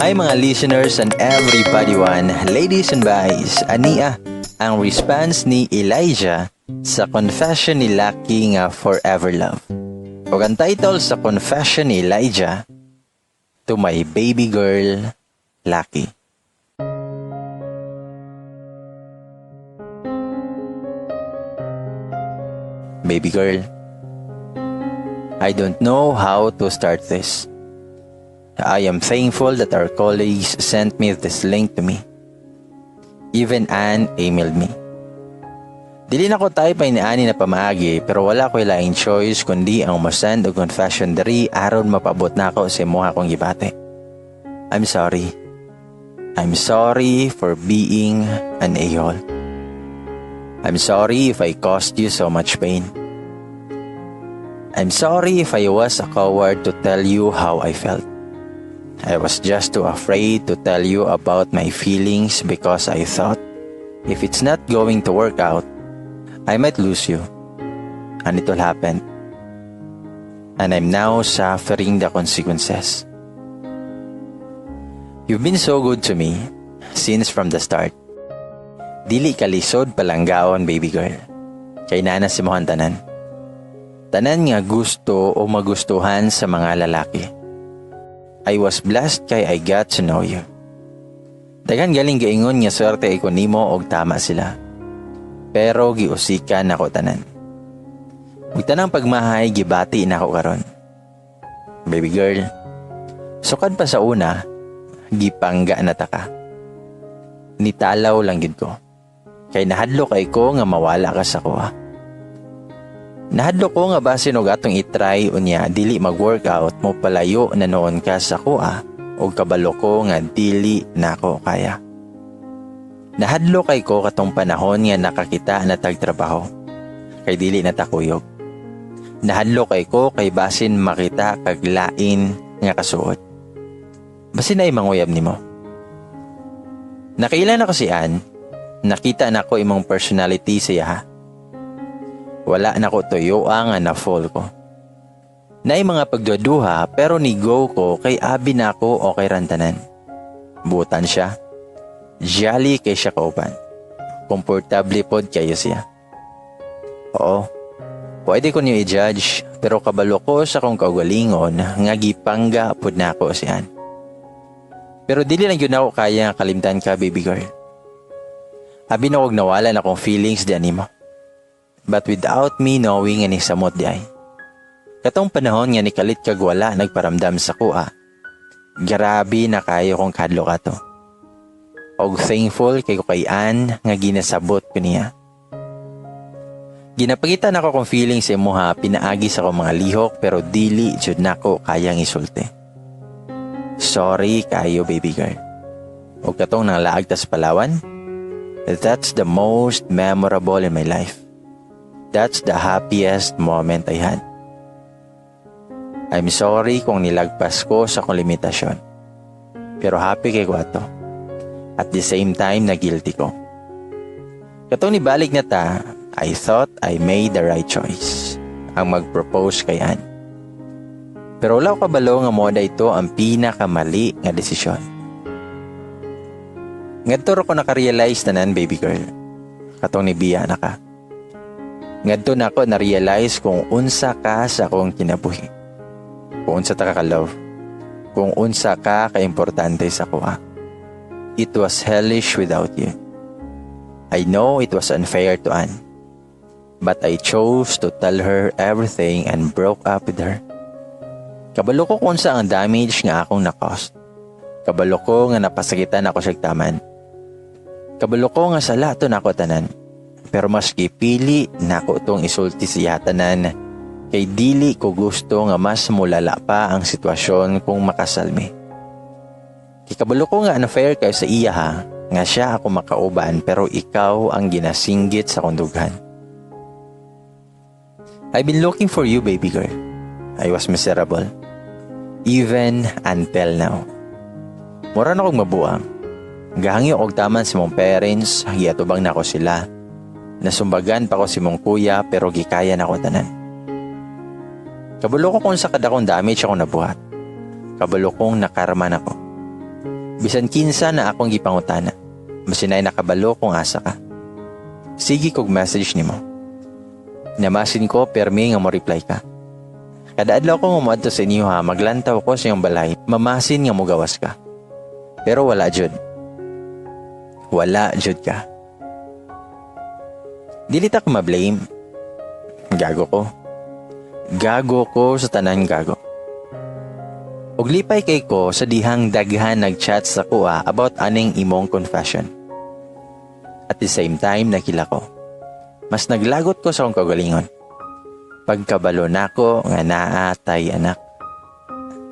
Hi, mga listeners and everybody one, ladies and guys, ania ang response ni Elijah sa confession ni Lucky nga Forever Love. Ug ang title sa confession ni Elijah, "To My Baby Girl, Lucky." Baby girl, I don't know how to start this. I am thankful that our colleagues sent me this link to me. Even Anne emailed me. Dili na ko type ay niani na pamaagi, pero wala ko'y laing choice kundi ang mosend og confession diri aron mapabot nako sa imuha akong gibati. I'm sorry. I'm sorry for being an a-hole. I'm sorry if I caused you so much pain. I'm sorry if I was a coward to tell you how I felt. I was just too afraid to tell you about my feelings because I thought if it's not going to work out, I might lose you. And it will happen. And I'm now suffering the consequences. You've been so good to me since from the start. Dili ka lisod palanggaon, baby girl. Kay naa na sa imohang tanan. Tanan nga gusto o magustuhan sa mga lalaki. I was blessed kay I got to know you. Daghan galing gaingon nga swerte ko nimo og tama sila. Pero giusikan nako tanan. Ug tanang pagmahay gibati nako karon. Baby girl, sukad pa sa una, gipangga na ta ka. Nitalaw lang gid ko. Kay nahadlok kay ko nga mawala ka sa kuha. Nahadlok ko nga basin og atong i-try unya dili mag-workout, mo palayo na noon ka sa kuha og kabalo ko nga dili nako kaya. Nahadlok kay ko katong panahon nga nakakita na tag trabaho kay dili na ta kuyog. Nahadlok kay ko kay basin makita kag lain nga kasuot. Basin ay manguyab nimo. Nakaila na ko si Ann, nakita na ko imong personality siya ha. Wala na ko tuyo nga na-fall ko. Naay mga pagduduha pero ni go ko kay abi na ako okay rantanan. Butan siya. Jolly kay siya kauban. Komportable pod kayo siya. Oo, pwede ko niyo i-judge pero kabalo ko sa akong kaugalingon nga gipangga pod nako si Ann. Pero dili lang gyud nako kaya nga kalimtan ka, baby girl. Abi na og nawala na akong feelings di animo. But without me knowing nga nisamot di ay. Katong panahon nga nikalit kag wala nagparamdam sa kuha. Grabe na kayo kong kadlok ato. Og thankful kay ko kay Ann nga ginasabot ko niya. Ginapakita nako akong feelings sa imuha pinaagi sa akong mga lihok pero dili jud nako kayang isulti. Sorry kayo, baby girl. Og katong nanglaag ta sa Palawan, that's the most memorable in my life. That's the happiest moment I had. I'm sorry kung nilagpas ko sa akong limitasyon. Pero happy kay ko ato. At the same time, na guilty ko. Katong nibalik na ta, I thought I made the right choice. Ang mag-propose kay Ann. Pero wala ko kabalo nga mao ito ang pinakamali nga desisyon. Ngadto ra ko naka-realize tanan, baby girl. Katong nibiya na ka. Ngadto na ako na-realize kung unsa ka sa akong kinabuhi. Kung unsa ta ka ka-love. Kung unsa ka ka-importante sa kuha. It was hellish without you. I know it was unfair to Ann. But I chose to tell her everything and broke up with her. Kabalo ko kung unsa ang damage nga akong na-cause. Kabalo ko nga napasakitan ako siya taman. Kabalo ko nga sala to nako tanan. Pero mas gipili nako tong isulti siya tanan kay dili ko gusto nga mas mulala pa ang sitwasyon kung makasal mi. Kay kabalo ko nga unfair kayo sa iya ha, nga siya ako makauban pero ikaw ang ginasinggit sa kong dughan. I've been looking for you, baby girl. I was miserable. Even until now. Mura na kong mabuang. Gahangyo og taman sa mong parents, giatubang nako sila. Nasumbagan pa ko si mong kuya pero gikaya nako tanan. Kabalo ko kung unsa kadakong damage ako nabuhat. Kabalo kong nakarma nako. Bisan kinsa na akong gipangutana, basin naay nakabalo kung asa ka. Sige kog message nimo. Namasin ko permi nga mo reply ka. Kada adlaw ko nga moadto sa inyo ha, maglantaw ko sa iyong balay, mamasin nga mogawas ka. Pero wala jud. Wala jud ka. Dili ta ko ma-blame. Gago ko. Gago ko sa tanan gago. Og lipay kay ko sa dihang daghan nag-chat sa kuha about aning imong confession. At the same time, nakila ko. Mas naglagot ko sa akong kaugalingon. Pagkabalo nako nga naa tay anak.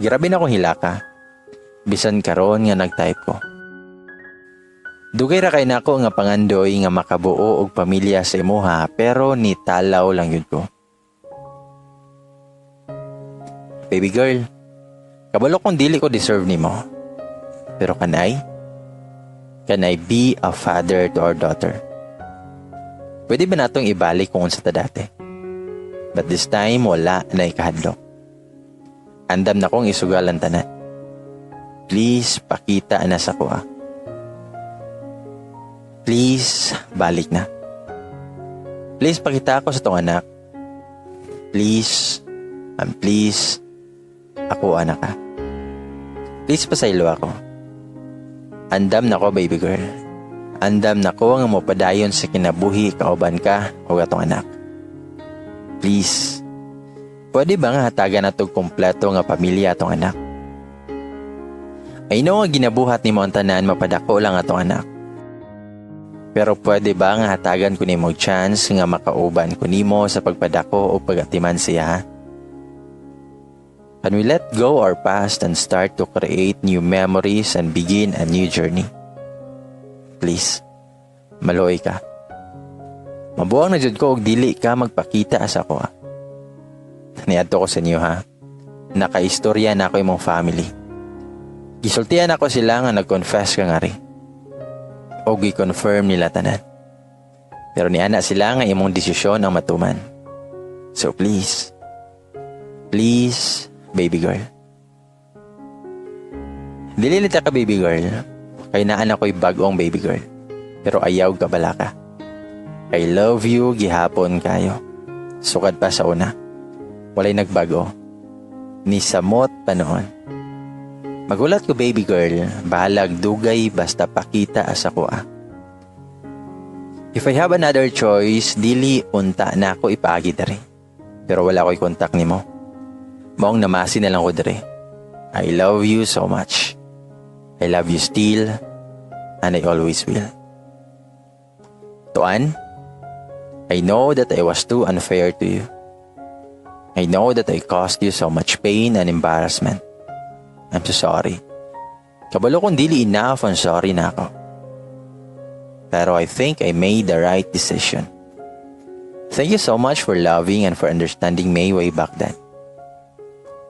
Grabe na akong hilaka. Bisan karon nga nag-type ko. Dugay ra kay nako nga pangandoy nga makabuo og pamilya sa imuha pero nitalaw lang yun ko. Baby girl, kabalo kung dili ko deserve nimo. Pero can I be a father to our daughter? Pwede ba natong ibalik kung unsa ta dati? But this time, wala na ikahadlok. Andam na kong isugal ang tanan. Please, pakita na sa kuha. Please, balik na. Please, pakita ako sa tong anak. Please, and please, ako anak ka. Please, pasaylo ako. Andam na ko, baby girl. Andam na ko nga mopadayon sa kinabuhi kauban ka o atong anak. Please, pwede ba nga hatagan na tog kompleto nga pamilya atong anak? I know nga ginabuhat nimo ang tanan mapadako lang atong anak. Pero pwede ba nga hatagan ko nimo chance nga makauban ko nimo sa pagpadako o pagatiman siya? Ha? Can we let go our past and start to create new memories and begin a new journey? Please, maluoy ka. Mabuang na jud ko og dili ka magpakita sa ako. Ha? Niadto ko sa inyo ha. Nakaistorya na ako imong family. Gisultian ako sila nga nag-confess ka nga rin. O gi-confirm nila tanan. Pero niana sila nga imong desisyon ang matuman. So please, please, baby girl. Dili nita ka baby girl, kay naan ako'y bag-ong baby girl. Pero ayaw ka bala ka. I love you gihapon kayo. Sukad pa sa una. Walay nagbago. Ni samot pa noon. Magulat ko baby girl, bahalag dugay basta pakita asa ko ah. If I have another choice, dili unta na ako ipaagi dere. Pero wala ko'y contact nimo. Maong namasi na lang ko dere. I love you so much. I love you still, and I always will. To Ann, I know that I was too unfair to you. I know that I caused you so much pain and embarrassment. I'm so sorry. Kabalo kung dili enough ang sorry na ako. Pero I think I made the right decision. Thank you so much for loving and for understanding me way back then.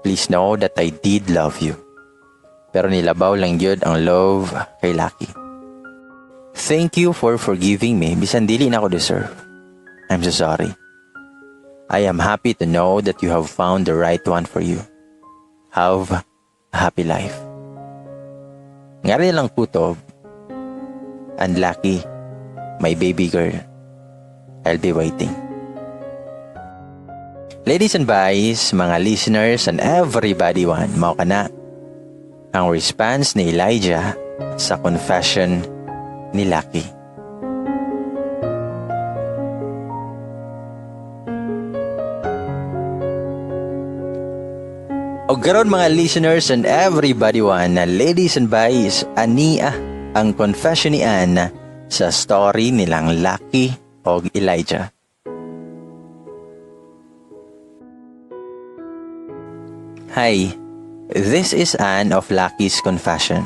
Please know that I did love you. Pero nilabaw lang yun ang love kay Lucky. Thank you for forgiving me bisan dili na ako deserve. I'm so sorry. I am happy to know that you have found the right one for you. Have a happy life. Ngari lang kutob. And Lucky, my baby girl, I'll be waiting. Ladies and boys, mga listeners and everybody one, mao kana ang response ni Elijah sa confession ni Lucky. O karon mga listeners and everybody one, na ladies and boys, ania ang confession ni Ann sa story nilang Lucky og Elijah. Hi, this is Ann of Lucky's Confession.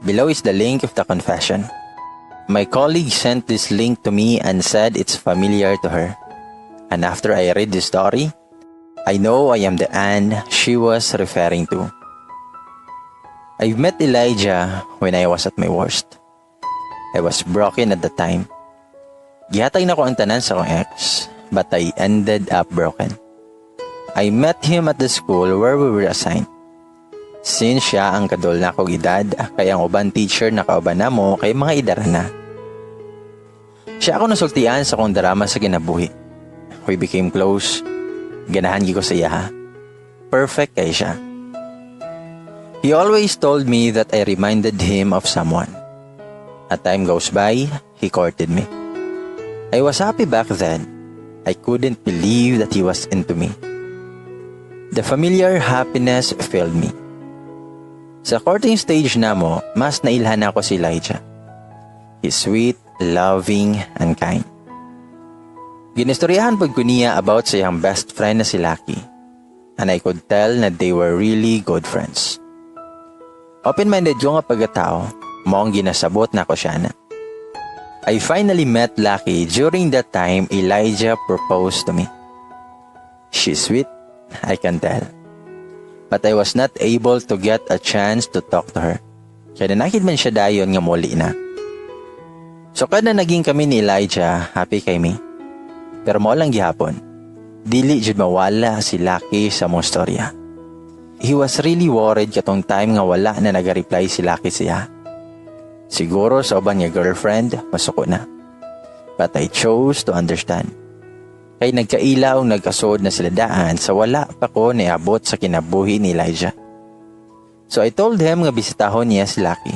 Below is the link of the confession. My colleague sent this link to me and said it's familiar to her. And after I read the story, I know I am the Ann she was referring to. I've met Elijah when I was at my worst. I was broken at the time. Gihatag na ko ang tanan sa akong ex, but I ended up broken. I met him at the school where we were assigned. Since siya ang kadol na kog edad, kay ang uban teacher na kauban namo kay mga idara na. Siya ako nasultian sa akong drama sa kinabuhi. We became close. Ganahan gyud ko sa iya, ha. Perfect kay siya. He always told me that I reminded him of someone. As time goes by, he courted me. I was happy back then. I couldn't believe that he was into me. The familiar happiness filled me. Sa courting stage namo, mas nailhan ako si Elijah. He's sweet, loving, and kind. Ginistoryahan pud ko niya about sa iyang best friend na si Lucky. And I could tell na they were really good friends. Open-minded ko nga pagkatao, maong ginasabot na ko siya na. I finally met Lucky during that time Elijah proposed to me. She's sweet, I can tell. But I was not able to get a chance to talk to her. Kaya nanakid man siya dayon nga muli na. So kada naging kami ni Elijah, happy kay mi. Pero mao lang gihapon. Dili jud mawala si Lucky sa mong storya. He was really worried katong time nga wala na naga-reply si Lucky siya. Siguro sa uban nga girlfriend, masuko na. But I chose to understand. Kay nagkaila og nagkasuod na sila daan sa wala pa ko niabot sa kinabuhi ni Elijah. So I told him nga bisitahon niya si Lucky.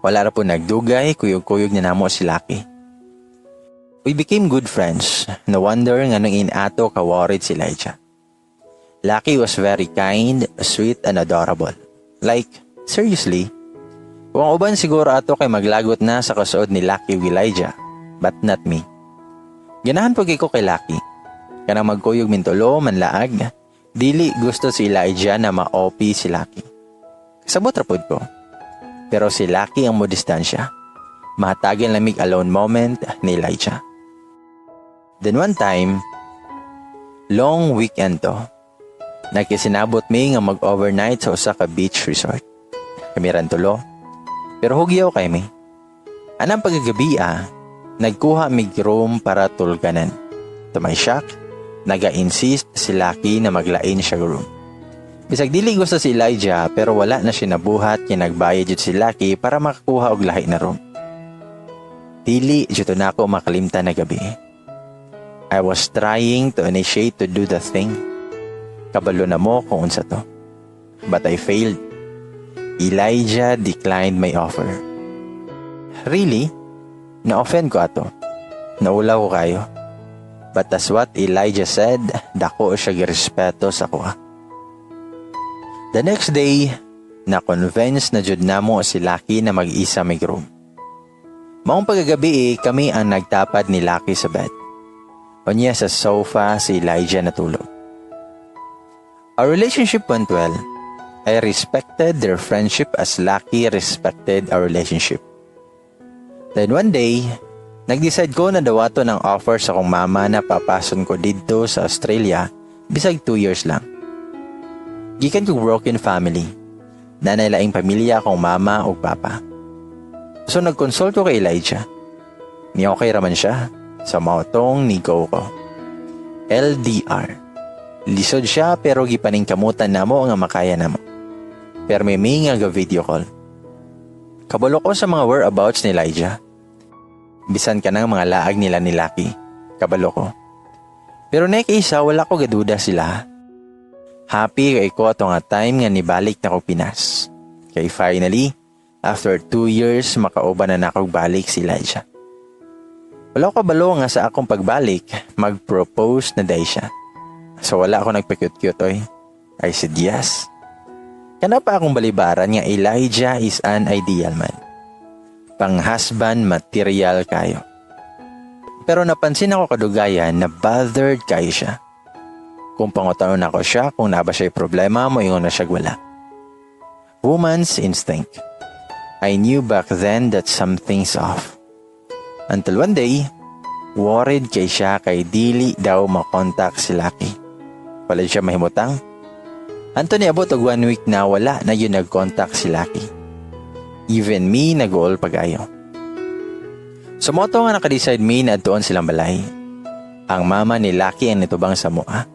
Wala ra po nagdugay, kuyog-kuyog na namo si Lucky. We became good friends. No wonder nga nung inato ka-worried si Elijah. Lucky was very kind, sweet, and adorable. Like, seriously, kung ang uban siguro ato kay maglagot na sa kasuod ni Lucky ug Elijah, but not me. Ganahan pud ko kay Lucky. Kanang magkuyog mintulo, manlaag, dili gusto si Elijah na ma-OP si Lucky. Kasabot ra pud ko. Pero si Lucky ang mo distansya. Mahatagan lamig alone moment ni Elijah. Then one time, long weekend to, nagkisinabot mi nga mag-overnight sa usa ka beach resort. Kami ran tulo. Pero hugyaw kay mi. Anang pagkagabi ah, nagkuha mig room para tulganan. To my shock, naga-insist si Lucky na maglain siya room. Bisag dili gusto si Elijah, pero wala na siya nabuhat kay nagbayad jud si Lucky para makakuha og lahi na room. Dili jud to nako makalimtan na gabi. I was trying to initiate to do the thing. Kabalo na mo kung unsa to. But I failed. Elijah declined my offer. Really? Na-offend ko ato. Naulaw ko kayo. But as what Elijah said, dako siya girespeto sa kuha. The next day, na-convince na jud namo si Lucky na mag-isa may room. Maong pagkagabi eh, kami ang nagtapad ni Lucky sa bed. Unya sa sofa si Elijah natulog. Our relationship went well. I respected their friendship as Lucky respected our relationship. Then one day, nag-decide ko na dawato ng offer sa akong mama na papason ko didto sa Australia bisag 2 years lang. Gikan kog broken family. Nanay laing pamilya akong mama ug papa. So nag-consult ko kay Elijah. Ni okay raman siya. Sa mautong ni go ko. LDR. Lisod siya pero gipaningkamutan namo nga makaya namo. Pero may may nga video call. Kabalo ko sa mga whereabouts ni Elijah. Bisan ka ng mga laag nila ni Lucky. Kabalo ko. Pero next isa, wala ko gaduda sila. Happy kay ko ato nga time nga nibalik na ko Pinas. Kay finally, after 2 years, makauban na nako balik si Elijah. Wala ko kabalo nga sa akong pagbalik, mag-propose na day siya. So wala ako nagpa-cute-cute oy. I said yes. Kana pa akong balibaran nga Elijah is an ideal man. Pang-husband material kayo. Pero napansin ako kadugayan na bothered kayo siya. Kung pangutanon ako siya kung naa ba siya problema, moingon na siya wala. Woman's instinct. I knew back then that something's off. Until one day, worried kay siya kay dili daw makontak si Lucky. Wala siya mahimutang. Anto niabot og one week na wala na yun nag-contact si Lucky. Even me nag-all pagayo. So moto nga naka-decide me na doon silang balay. Ang mama ni Lucky ang nitubang sa mua.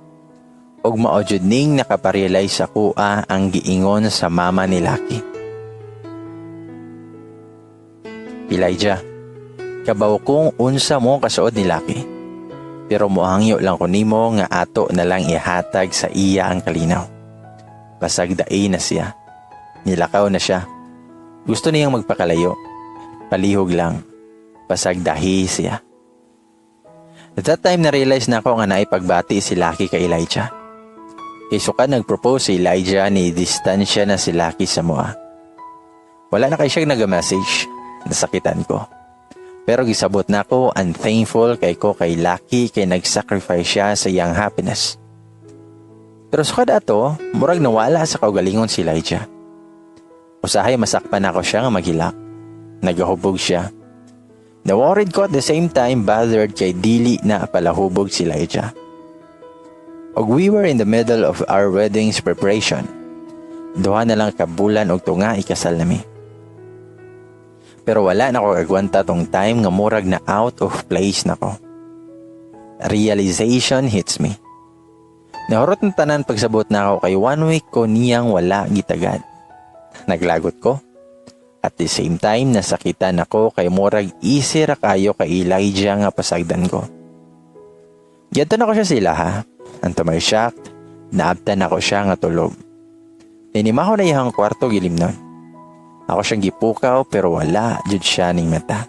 Ug mao jud ning nakaparealize sa akoa ang giingon sa mama ni Lucky. Elijah, kabaw kong unsa mo kasuod ni Lucky. Pero mohangyo lang ko nimo nga ato na lang ihatag sa iya ang kalinaw. Basag dai na siya. Nilakaw na siya. Gusto niyang magpakalayo. Palihog lang. Basag dahi siya. At that time, na-realize na ako nga naipagbati si Lucky kay Elijah. Kay sukad nag-propose si Elijah, ni distansya na si Lucky sa amoa. Wala na kay siya nag-message. Nasakitan ko. Pero gisabot na ako and thankful kay ko kay Lucky kay nag-sacrifice siya sa iyang happiness. Pero sukad ato, murag nawala sa kaugalingon si Elijah. Usahay masakpan ako siya nga maghilak. Nagahubog siya. Na-worried ko, at the same time bothered kay dili na palahubog si Elijah. Og we were in the middle of our wedding's preparation. 2 na lang ka bulan og tunga ikasal nami. Pero wala na ko agwanta tong time nga murag na out of place na ko. Realization hits me. Nahurot ng tanan pagsabot na ako kay one week ko niyang wala gitagad. Naglagot ko. At the same time, nasakitan ako kay murag easy ra kayo kay Elijah nga pasagdan ko. Giadto nako siya sa ilaha. And to my shock, naabtan ako siya nga tulog. Ninimaho na iyang kwarto gilimnon. Ako siyang gipukaw pero wala jud siya ning mata.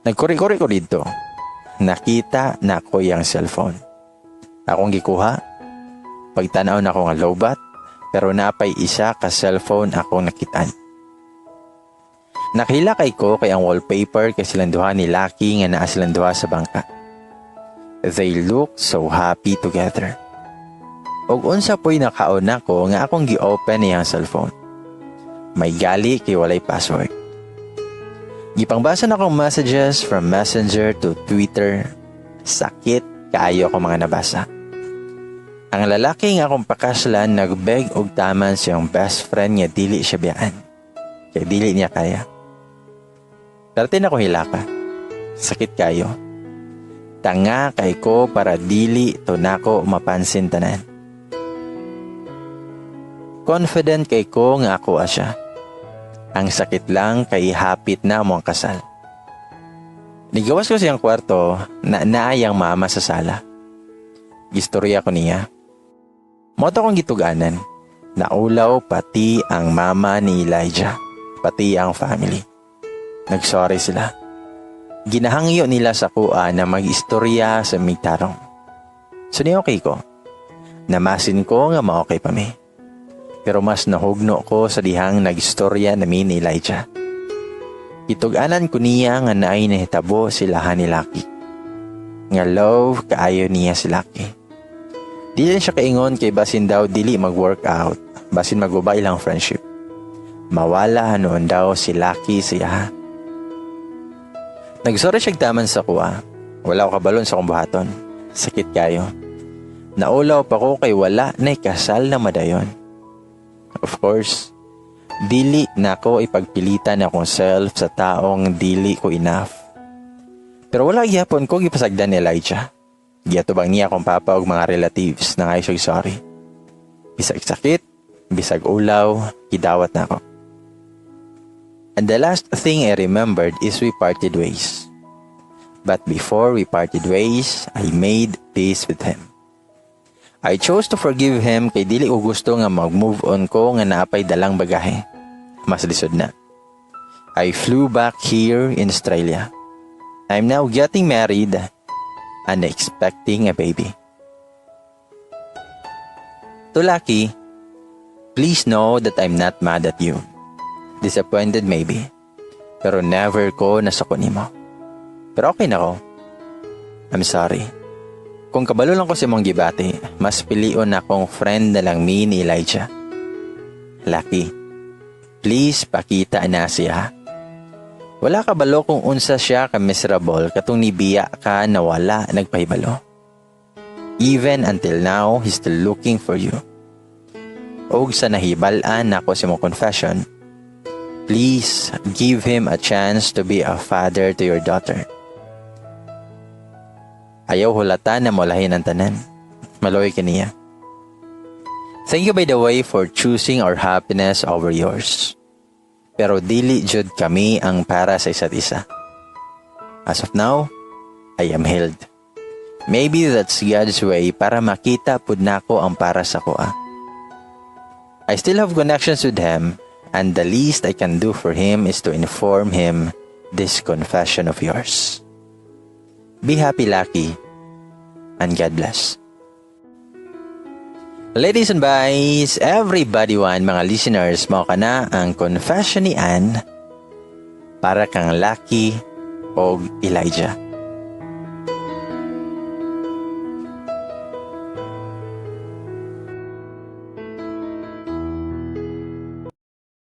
Nagkuri-kuri ko dito. Nakita na ko iyang cellphone. Akong gikuha. Pagtanaw na ko nga lowbat, pero napay isa ka cellphone akong nakitaan. Nakahilak ko kay ang wallpaper kay silang duha ni Lucky nga naa silang duha sa bangka. They look so happy together. Og unsa po'y nakaon nako nga akong gi-open iyang cellphone. May gali kay walay password. Gipangbasa na akong messages from Messenger to Twitter. Sakit kaayo ako mga nabasa. Ang lalaki nga akong pakaslan nagbeg og taman siyang best friend nga dili siya biyaan. Kay dili niya kaya. Perti na ko hilaka. Sakit kayo. Tanga kay ko para dili to nako mapansin tanan. Confident kay ko nga ako siya. Ang sakit lang kay hapit na mo ang kasal. Nigawas ko siyang kwarto na naayang mama sa sala. Gistorya ko niya. Mao to akong gituganan. Naulaw pati ang mama ni Elijah, pati ang family. Nagsorry sila. Ginahangyo nila sa kuha na mag-istorya sa migtarong. So ni okay ko. Namasin ko nga ma-okay pa mi. Pero mas nahugno ko sa dihang nagistorya nami ni Elijah. Gitug-anan ko niya nga naay nahitabo sila ni Lucky. Nga love kaayo niya si Lucky. Dili siya kaingon kay basin daw dili mag-work out, basin maguba ilang friendship. Mawala noon daw si Lucky siya. Nagsorry siya taman sa kuha. Wala ko kabalon sa akong buhaton. Sakit kayo. Naulaw pa ko kay wala na kasal na madayon. Of course, dili na ko ipagpilitan akong self sa taong dili ko enough. Pero wala gihapon ko gipasagdan ni Elijah. Giatubang niya akong papa og mga relatives na nga siya sorry. Bisag sakit, bisag ulaw, gidawat na ako. And the last thing I remembered is we parted ways. But before we parted ways, I made peace with him. I chose to forgive him kay dili ko gusto nga mag-move on ko nga naapay dalang bagahe. Mas lisod na. I flew back here in Australia. I'm now getting married and expecting a baby. To Lucky, please know that I'm not mad at you. Disappointed maybe, pero never ko nasuko nimo. Pero okay na ko. I'm sorry. Kung kabalo lang ko sa imong gibati, mas pilion na akong friend na lang mi ni Elijah. Lucky, please pakita na siya. Wala kabalo kung unsa siya ka miserable katong nibiya ka na wala nagpahibalo. Even until now, he's still looking for you. Og sa nahibal-an nako sa imong confession, please give him a chance to be a father to your daughter. Ayaw hulata na molahin ang tanan. Maluoy kaniya. Thank you, by the way, for choosing our happiness over yours. Pero dili jud kami ang para sa isa't isa. As of now, I am healed. Maybe that's God's way para makita pud nako ang para sa akoa. I still have connections with him, and the least I can do for him is to inform him this confession of yours. Be happy, Lucky, and God bless. Ladies and boys, everybody one, mga listeners, mao kana ang confession ni Anne para kang Lucky og Elijah.